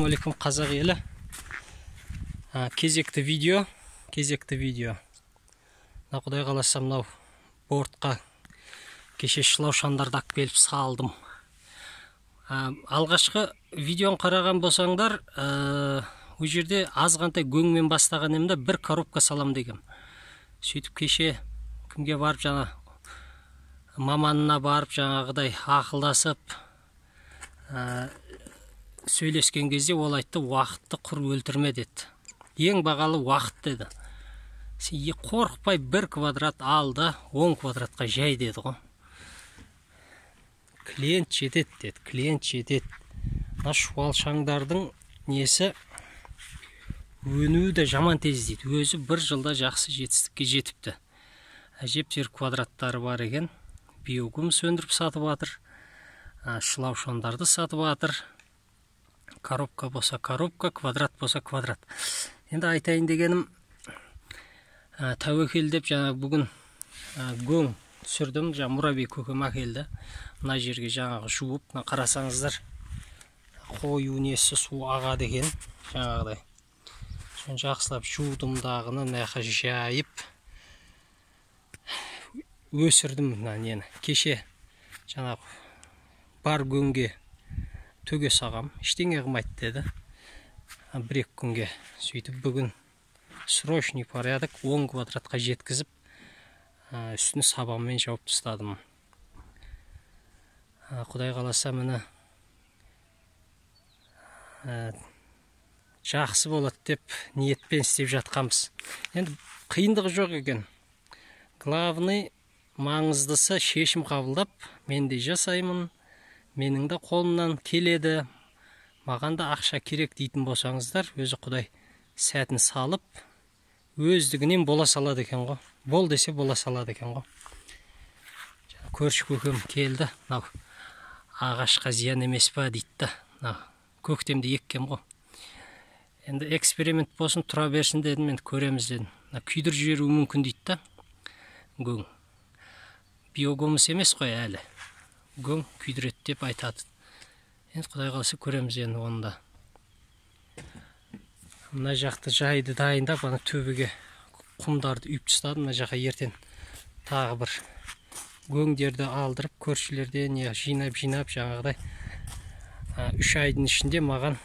Ассалаумағалейкум, қазақ елі. Кезекті видео, кезекті видео. Мына Құдай қаласа, мынау бортқа кеше шылау шамдарды алып келіп салдым. Алғашқы видеоны қараған болсаңдар, ол жерде азғантай көңмен бастаған едім да, бір коробка салам дегем. Сөйтіп кеше кімге барып, жаңа маманына барып, жаңағыдай ақылдасып, сөйлескен кезде ол айтты, уақытты құр өлтірме деді. Ең бағалы уақыт деді. Сен қорықпай бір квадрат ал да 10 квадратқа жай деді ғой. Клиент жетеді деді, клиент жетеді. Мына шуал шаңдардың несі өнуі де жаман тез дейді. Өзі бір жылда жақсы жетістікке жетіпті. Әжептәуір квадраттары бар екен. Биогумус өндіріп сатып жатыр. Шылау шаңдарды сатып жатыр. Коробка болса коробка, квадрат болса квадрат. Енді айтайын дегенім, тәуекел деп жаңа бүгін көң түсірдім. Жаңа Мурабей көкем әкелді. Мына жерге жаңағы жуып, мына қарасаңыздар, қою несі су ағады екен жаңағыдай. Соны жақсылап жудым дағыны, мына жаққа жайып өсірдім мына нені. Кеше жаңағы бар көңге төге сағам, ештеңе қылмайды деді. Бір-екі күнге. Сөйтіп бүгін срочный порядок 10 квадратқа жеткізіп, үстін сабанмен жауып тастадым. Құдай қаласа, міне жақсы болады деп ниетпен істеп жатқанбыз. Енді қиындығы жоқ екен. Главный, маңыздысы шешім қабылдап, мен де жасаймын, менің де қолымнан келеді, маған да ақша керек дейтін болсаңыздар, өзі Құдай сәтін салып, өздігінен бола салады екен ғой. Бол десе бола салады екен ғой. Көрші көкем келді, мынау ағашқа зиян емес па дейді да. Мынау көктемде еккем ғой. Енді эксперимент болсын, тұра берсін дедім, енді көреміз дедім. Мына күйдіріп жіберуі мүмкін дейді да. Көң. Биогумус емес қой әлі. Көң күйдіреді деп айтады. Енді Құдай қаласа көреміз енді оны да. Мына жақты жайды дайындап, ана төбеге құмдарды үйіп тастадым. Мына жаққа ертең тағы бір көңдерді алдырып, көршілерден не жинап-жинап жаңағыдай 3 айдың ішінде маған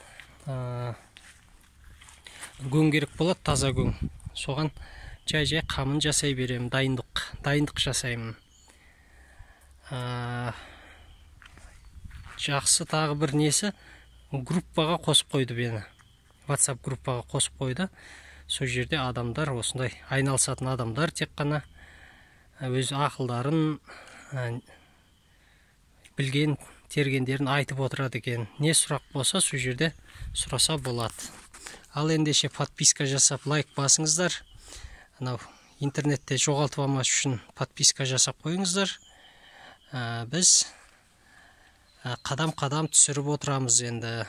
көң керек болады, таза көң. Соған жай-жай қамын жасай беремін, дайындық жасаймын. Жақсы тағы бір несі, группаға қосып қойды мені. WhatsApp группаға қосып қойды. Сол жерде адамдар, осындай айналысатын адамдар тек қана өз ақылдарын, білген, тергендерін айтып отырады екен. Не сұрақ болса, сол жерде сұраса болады. Ал ендеше подписка жасап, лайк басыңыздар. Анау интернетте жоғалтып алмас үшін подписка жасап қойыңыздар. Біз қадам-қадам түсіріп отырамыз енді.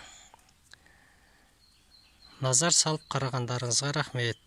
Назар салып қарағандарыңызға рахмет.